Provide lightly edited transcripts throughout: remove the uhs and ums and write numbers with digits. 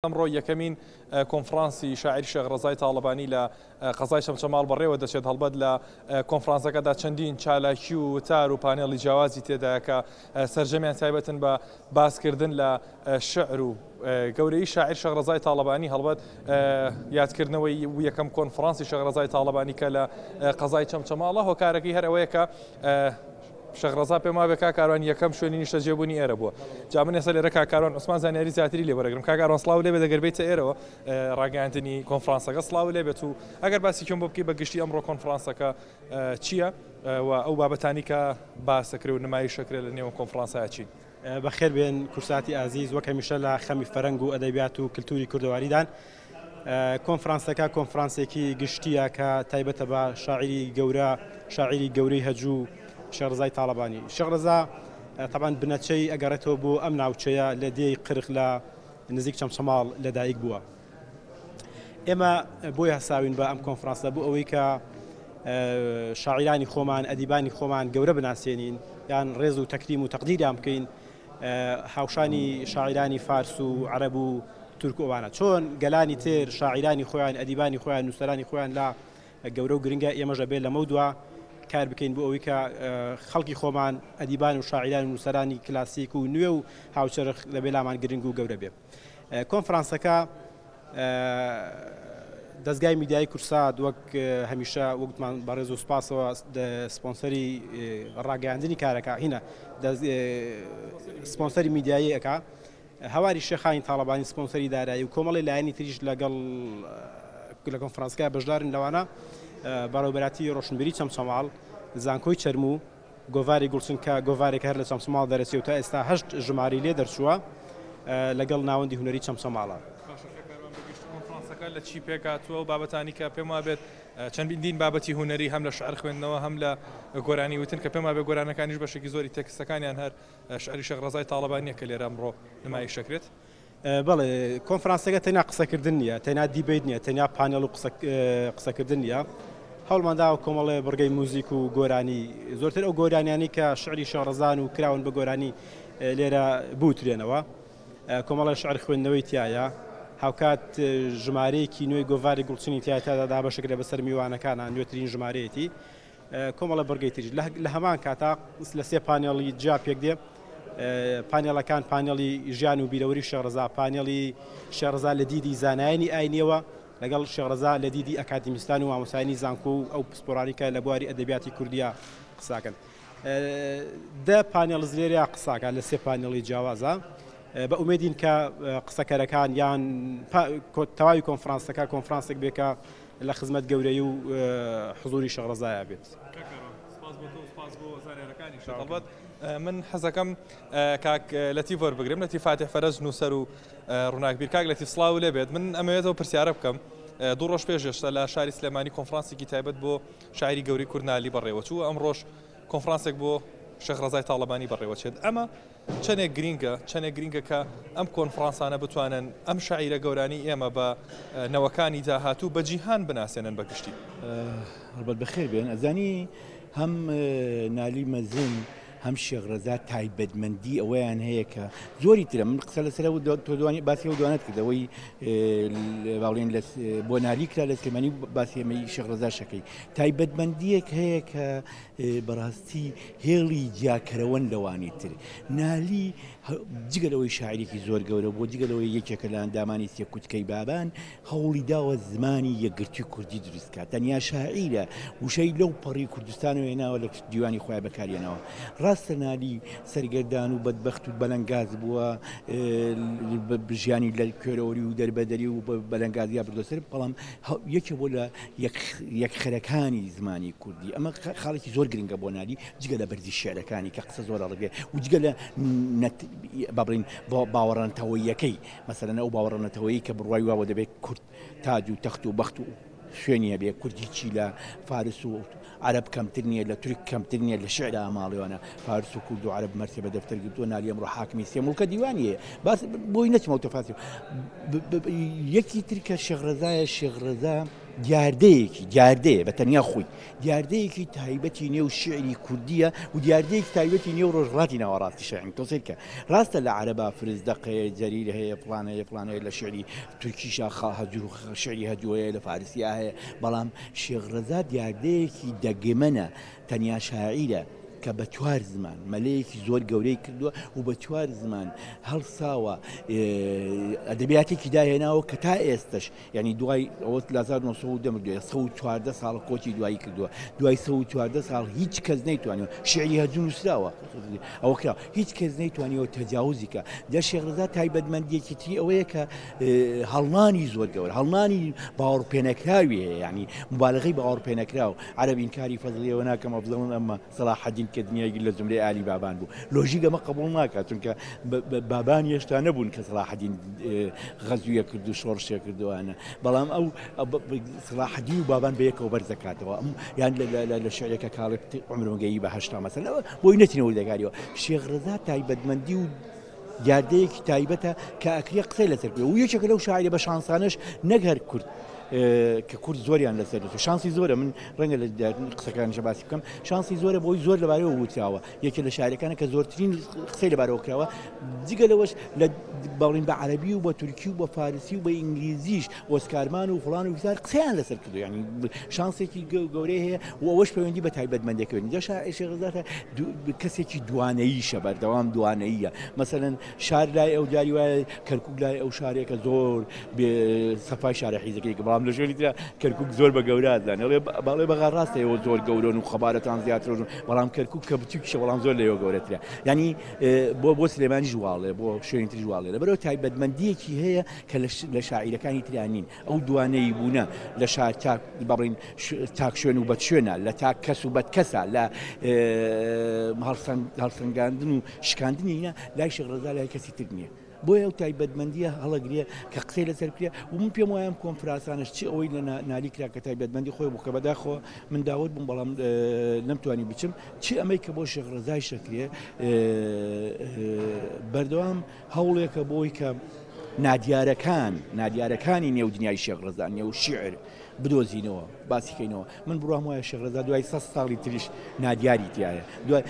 ئەمڕۆ یەکەمین کۆنفرانسی شاعیر شێخ ڕەزای تاڵەبانی لە قەزای چەمچەماڵ بەڕێوە دەچێت، هەڵبەت لە کۆنفرانسەکەدا چەندین چالاکی و وتار و پانێڵی جیاوازی تێدایە کە سەرجەمیان تایبەتن بە باسکردن لە شعر و گەورەیی شاعیر شێخ ڕەزای تاڵەبانی، هەڵبەت یادکردنەوەی یەکەم کۆنفرانسی شێخ ڕەزای تاڵەبانی کە لە قەزای چەمچەماڵە، هۆکارەکەی هەر ئەوەیە کە شێخ ڕەزا پێم وابێ کاک کاروان یەکەم شوێنی نیشتەجێبوونی ئێرە بووە. جا من ئێستا لێرە کاک کاروان عوسمان زانیاری زیاتری لێ وەرەگرم. کاک کاروان سڵاو لێ بێت ئەگەر بێیتە ئێرەوە ڕاگەیاندنی کۆنفرانسەکە سڵاو لێ بێت و ئەگەر باسی کەم بۆ بکەی بە گشتی ئەمڕۆ کۆنفرانسەکە چییە و ئەو بابەتانی کە باس دەکرێ و نمایش دەکرێت لە نێو کۆنفرانسە چین؟ بەخێر بێن کورساتی ئازیز وەک هەمیشە لە خەمی فەرەنگ و ئەدەبیات و کلتوری کوردەواریدان. کۆنفرانسەکە کۆنفرانسێکی گشتییە کە تایبەتە بە شاعیری گەورە، شاعیری گەورەی هەجوو شێخ ڕەزای تاڵەبانی. شێخ ڕەزا تەبعەن بنەچەی ئەگەڕێتەوە بۆ ئەم ناوچەیە لە دێی قرخ لە نزیک چەمچەماڵ لەدایک بووە. ئێمە بۆی هەساوین بە ئەم کۆنفرانسە بۆ ئەوەی کە شاعیرانی خۆمان، ئەدیبانی خۆمان گەورە بناسێنین یان ڕێز و تەکریم و تەقدیریان بکەین هاوشانی شاعیرانی فارس و عەرەب و تورک و ئەوانە چۆن گەلانی تر شاعیرانی خۆیان ئەدیبانی خۆیان نووسەرانی خۆیان لا گەورە و گرنگە ئێمەش ئەبێ لەمەو دوا کار بکەین بۆ ئەوەی کە خەڵکی خۆمان ئەدیبان و شاعیران و نووسەرانی کلاسیک و نوێ و هاوچەرخ دەبێ لامان گرنگ و گەورە بێ. کۆنفرانسەکە دەزگای میدیایی کورسات وەک هەمیشە وەکمان بەڕێز و سوپاسەوە سپۆنسەری ڕاگەیاندنی کارەکە هینە سپۆنسەری میدیایی ئەکا هەواری شێخانی تاڵەبانی سپۆنسەری دارایی و کۆمەڵی لایەنی تریش لەگەڵ لە کۆنفرانسەکە بەشدارن لەوانە بەڕێوەبەراتی ڕۆشنبیری چەمچەماڵ زانکۆی چەرموو گۆڤاری گوڵچن کە گۆڤارێکە هەر لە چەمچەماڵ دەرەچێ و تا ئێستا هەشت ژمارەی لێ دەرچووە لەگەڵ ناوەندی هونەری چەمچەماڵە. باشە کاک کاروان بە گشتی کۆنفرانسەکە لە چی پێکهاتووە و بابەتانی کە پێم وابێت چەندین بابەتی هونەری هەم لە شعر خوێندنەوە هەم لە گۆرانی وتن کە پێم وابێت گۆرانەکانیش بەشێکی زۆری تێکستەکانیان هەر شعری شێخ ڕەزای تاڵەبانییە کە لێرە ئەمڕۆ نمایش دەکرێت. بەڵێ کۆنفرانسەکە تەنیا قسەکردن نییە، تەنیا دیبەیت نییە، تەنیا پانێڵ و قسەکردن نییە. هەوڵمان داوە کۆمەڵێ بڕگەی موزیک و گۆرانی، زۆرتر ئەو گۆرانیانەی کە شعری شێخ ڕەزان و کراون بە گۆرانی لێرە بوترێنەوە. کۆمەڵێ شعر خوێندنەوەی تایە. هاوکات ژمارەیەکی نوێی گۆڤاری گوڵچنی تایە تادا دابەشکرێ بەسەر میوانەکانە، نوێترین ژمارەیەتی. کۆمەڵە بڕگەی تریش لە هەمان کاتا لە سێ پانێڵی جیا پێک دێ پانێڵەکان پانێڵی ژیان و بیرەوەری شێخ ڕەزا پانێڵی شێخ ڕەزا لە دیدی زانایانی ئاینیەوە لەگەڵ شێخ ڕەزا لە دیدی ئەکادیمیستان و مامۆستایانی زانکۆ و ئەو پسپۆرانی کە لە بواری ئەدەبیاتی کوردیا قساکەن دە پانێڵ لێرە قساکە لە سێ پانێڵی جیاوازە بە ئومێدین کە قسەکەرەکان یان تەواوی کۆنفرانسەکە کۆنفرانسێک بێ کە لە خزمەت گەورەی و حزوری شێخ ڕەزایا بێت. کاک کاروان سپاس بۆ تۆ و سپاس بۆ زانیارەکانیشت. هەڵبەت من حەزەکەم کاک لەتیف وەربگرم، لەتیف فاتیح فەرەج نووسەر و ڕووناکبیر. کاک لەتیف سڵاو لێ بێت. من ئەمەوێت ئەو پرسیارە بکەم، دوو ڕۆژ پێش ئێستا لە شاری سلێمانی کۆنفرانسێکی تایبەت بۆ شاعیری گەورەی کورد نالی بەڕێوەچوو، ئەمڕۆش کۆنفرانسێک بۆ شێخ ڕەزای تاڵەبانی بەڕێوەچێت. ئەمە چەنێک گرینگە چەنێک گرینگە کە ئەم کۆنفڕانسانە بتوانن ئەم شاعیرە گەورانەی ئێمە بە نەوەکانی داهاتوو بە جیهان بناسێنن بە گشتی. هەڵبەت بەخێر بێن. ئەزانی هەم نالی مەزن هەم شێخ ڕەزا تایبەتمەندی ئەوەیان هەیە کە زۆری ترە من قسە لەسەر ئەو تۆ دوانی باسی ئەو دوانەت کرد ئەوەی با بڵێین لە بۆ نالی کرا لە سلێمانی باسی ئەمەی شێخ ڕەزا شەکەی تایبەتمەندیەک هەیە کە بەڕاستی هێڵی جیاکەرەوەن لەوانی تر. نالی جگە لەوەی شاعیرێکی زۆر گەورە بووە، جگە لەوەی یەکێکە لە ئەندامانی سێکوچکەی بابان، هەوڵی داوە زمانی یەکگرتووی کوردی دروست کات. تەنیا شاعیرە وشەی لەو پەڕی کوردستانەوە هێناوە لە دیوانی خۆیان بەکارهێناوە. ڕاستە نالی سەرگەردان و بەدبەخت و بەلەنگاز بووە، ژیانی لە کوێرەوەری و دەربەدەری و بەلەنگازیا بردووە سەر، بەڵام یەکێ بووە لە یەکخەرەکانی زمانی کوردی. ئەمە خاڵێکی زۆر گرنگە بۆ نالی، جگە لە بەرزی شیعرەکانی کە قسە زۆر هەڵەگرێ و جگە لە با بڵێین باوەڕە نەتەوەییەکەی، مەسەلەن ئەو باوەڕە نەتەوەیی کە بڕوای واوە دەبێت کورد تاج و تەخت و بەخت و شوێنی هەبێ، کورد هیچی لە فارس و عەرەب کەمتر نییە، لە تورک کەمتر نییە، لە شیعرا ماڵیوانە فارس و کورد و عەرەب مەرسێ بە دەفتەر گرتووە، نالی ئەمڕۆ حاکمی سێ مڵکە دیوانی هەیە. باس بۆی نەچمەوە تەفاسیر. یەکی تر کە شێخ ڕەزایە، شێخ ڕەزا دیاردەیەکی دیاردەیە بە تەنیا خۆی دیاردەیەکی تایبەتی نێو شیعری کوردییە و دیاردەیەکی تایبەتی نێو ڕۆژهەڵاتی ناوەڕاستیشە. یانی تۆ سەیر کە ڕاستە لە عەرەبا فرزدەق هەیە، جەریر هەیە، فڵان هەیە، فڵان هەیە، لە شیعری تورکیشا هەجو شیعری هەجو هەیە، لە فارسیا هەیە، بەڵام شێخ ڕەزا دیاردەیەکی دەگمەنە، تەنیا شاعیرە کە بە چوار زمان مەلەیەکی زۆر گەورەی کردووە و بە چوار زمان هەڵساوە ئەدەبیاتێکی داهێناوە کە تا ئێستش یانی دوای ئەوە لە 1910 مردووە 114 ساڵ کۆچی دوایی کردووە دوای 114 ساڵ هیچ کەس نەیتوانیوە شعری هەجو نووسراوە ئەوە کرا هیچ کەس نەیتوانیوە تەجاوزی کە جا شێخ ڕەزا تایبەتمەندیەکی تری ئەوەیە کە هەڵنانی زۆر گەورە هەڵنانی باوەڕپێنەکراوی هەیە یعنی مبالغەی باوەڕپێنەکراو عەرەب ئینکاری فەزڵیەوە ناکەم ئەفزەڵن ئەمە سەڵاحەدین کە دنیای لە زومرەی ئالی بابان بوو لۆژیک ئەمە قبوڵ ناکات چونکە بابان هێشتا نەبوون کە سەڵاحەدین غەزویە کرد و شۆڕشێ کردوانە بەڵام ئەو سەڵاحەدین و بابان بە یەکەوە بەرز دەکاتەوە ئەم یان لە شعرێکە کاڵێ عمرم گەیی بە 80 مەسەلەن بۆی نەچینەوە دەگاریەوە شێخ ڕەزا تایبەتمەندی و دیاردەیەکی تایبەتە کە ئەکرێ قسەی لەسەر بکرێ و یەکێکە لەو شاعیرە بە شانسانەش نەک هەر کورد کە کورد زۆریان لەسەر نووسیوە شانسی زۆرە من ڕەنگە لە قسەکانیشە باسی بکەم شانسی زۆرە بۆی زۆر لەبارەیەوە وتراوە یەکێ لە شاعرەکانە کە زۆرترین قسەی لەبارەوە کراوە جگە لەوەش لە باڵین بە عەرەبی و بە تورکی و بە فارسی و بە ئینگلیزیش ئۆسکارمان و فڵان و فیسار قسەیان لەسەر کردو یعنی شانسێکی گەورەی هەیە و ئەوەش پەیوەندی بە تایبەتمەندەکەوە جا شاعیر شێخ ڕەزا کەسێکی دوانەییشە بەردەوام دوانەییە مەسەلەن شار لای ئەو جاری وایە کەرکوک لای ئەو شارێکە زۆر بێ سەفای شارە حیزەکەی بەڵام لە شوێنی ترا کەرکوک زۆر بە گەورە ئەزانێ ئەڵێ بەڵێ بەغا ڕاستە ئێوە زۆر گەورەن و خەبارەتان زیاترن بەڵام کەرکوک کە بچووکیشە بەڵام زۆر لەوە گەورەترە یعنی بۆ بۆ سلێمانیش واڵێ بۆ شوێنی تریش واڵێ لەبەرەوە تایبەتمەندیەکی هەیە کە لە شاعیرەکانی ترا نین ئەو دوانەیی بوونە لە شار تاک بەڵین تاک شوێن و بەد شوێنە لە تاک کەس و بەد کەسە لە هەڵسەنگاندن و شکاندنی لای شێخ ڕەزا لای کەسی تر نییە. بۆیە ئەو تایبەتمەندییە هەڵەگرێ کە قسەی لەسەر بکرێ و من پێم وایە ئەم کۆنفراسانەش چ ئەوەی لە نالی کرا کە تایبەتمەندی خۆی بوو کە بەداخەوە من داوەت بووم بەڵام نەمتوانی بچم چ ئەمەی کە بۆ شێخ ڕەزای شەکرێ بەردەوام هەوڵێکە بۆی کە نادیارەکان نادیارەکانی نێو دنیای شێخ ڕەزا نێو شیعر بدۆزینەوە باسی کەینەوە من بڕوام وایە شێخ ڕەزا دوای سە ساڵی تریش نادیاری تایە دوای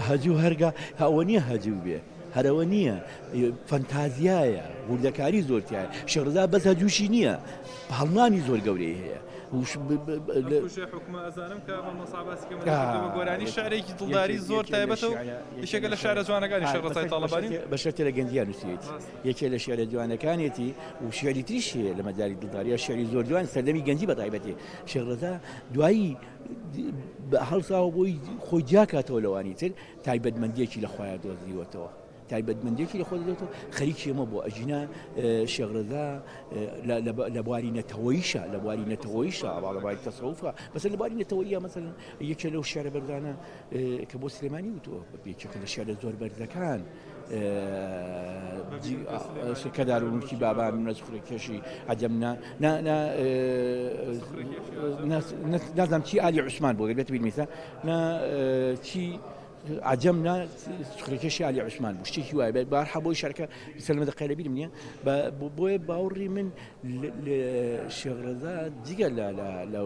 هەجوو هەرگا ئەوە نییە هەجوو بێ هەرەوە نییە فەنتازیایە وردەکاری زۆر تایە شێخ ڕەزا بەس هەجووشی نییە هەڵنانی زۆر گەورەی هەیە گۆرانی شعرێکی دڵداری زۆر تایبەتە و یەکێکە لە شعرە جوانەکانی شێخ ڕەزای تاڵەبانی. بە شەرتێ لە گەنجیا نووسیویەتی. یەکێ لە شعرە جوانەکانیەتی و شعری تریش هەیە لە مەجالی دڵداریا شعری زۆر جوان سەردەمی گەنجی بە تایبەتی شێخ ڕەزا دوایی هەڵساوە بۆی خۆی جیاکاتەوە لەوانی تر تایبەتمەندیەکی لە خۆیان دۆزیوەتەوە. تایبەتمەندیەکی لە خۆ دەدێتەوە خەریکی ئەمە بووە ئەگینا شێخ ڕەزا لە بواری نەتەوەیشە لە بواری نەتەوەیشە با لە بواری تەسەوفە مەسەلەن لە بواری نەتەوەیە مەسەلەن یەکێ لەو شعرە بەرزانە کە بۆ سلێمانی وتووە یەکێکە لە شعرە زۆر بەرزەکان کەدار و ملکی بابان و نەسخرە کێشی عەجەم نا نا نا نازانم چی ئالی عوسمان بۆ گەر بێت بیرمیسە نا چی عەجەم نا سوخرەکێشی عەلی عوسمان بوو شتێکی وایە بێت بارحە بۆی شەرکە سەلمە دەقەی لەبیرم نییە بۆیە باوەڕی من شێخ ڕەزا جگە لە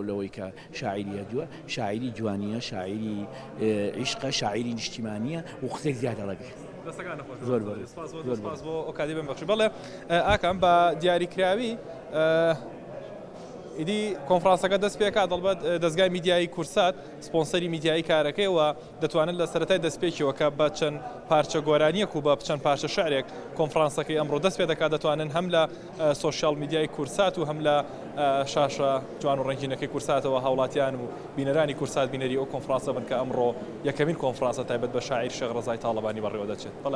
لەوەی کە شاعیری هەدووە شاعیری جوانیە شاعیری عیشقە شاعیری نیشتیمانیە و قسەی زیادە ڕەگرێت زۆر سپاس بۆ ئەو کاتی بم بەخشی بەڵێ ئاکام بە دیاریکراوی ئیدی کۆنفرانسەکە دەست پێکات دەڵبەت دەستگای میدیایی کورسات سپۆنسەری میدیایی کارەکەی و دەتوانن لە سەرەتای دەستپێکیەوە کە بە چەند پارچە گۆرانیەک و بە چەند پارچە شعرێک کۆنفرانسەکەی ئەمڕۆ دەست پێ دەکات دەتوانن هەم لە سۆشیال میدیای کورسات و هەم لە شاشە جوان و ڕەنگینەکەی کورساتەوە هاوڵاتیان و بینەرانی کورسات بینەری ئەو کۆنفرانسە بن کە ئەمڕۆ یەکەمین کۆنفرانسە تایبەت بە شاعیر شێخ ڕەزای تاڵەبانی بەڕێوە دەچێت.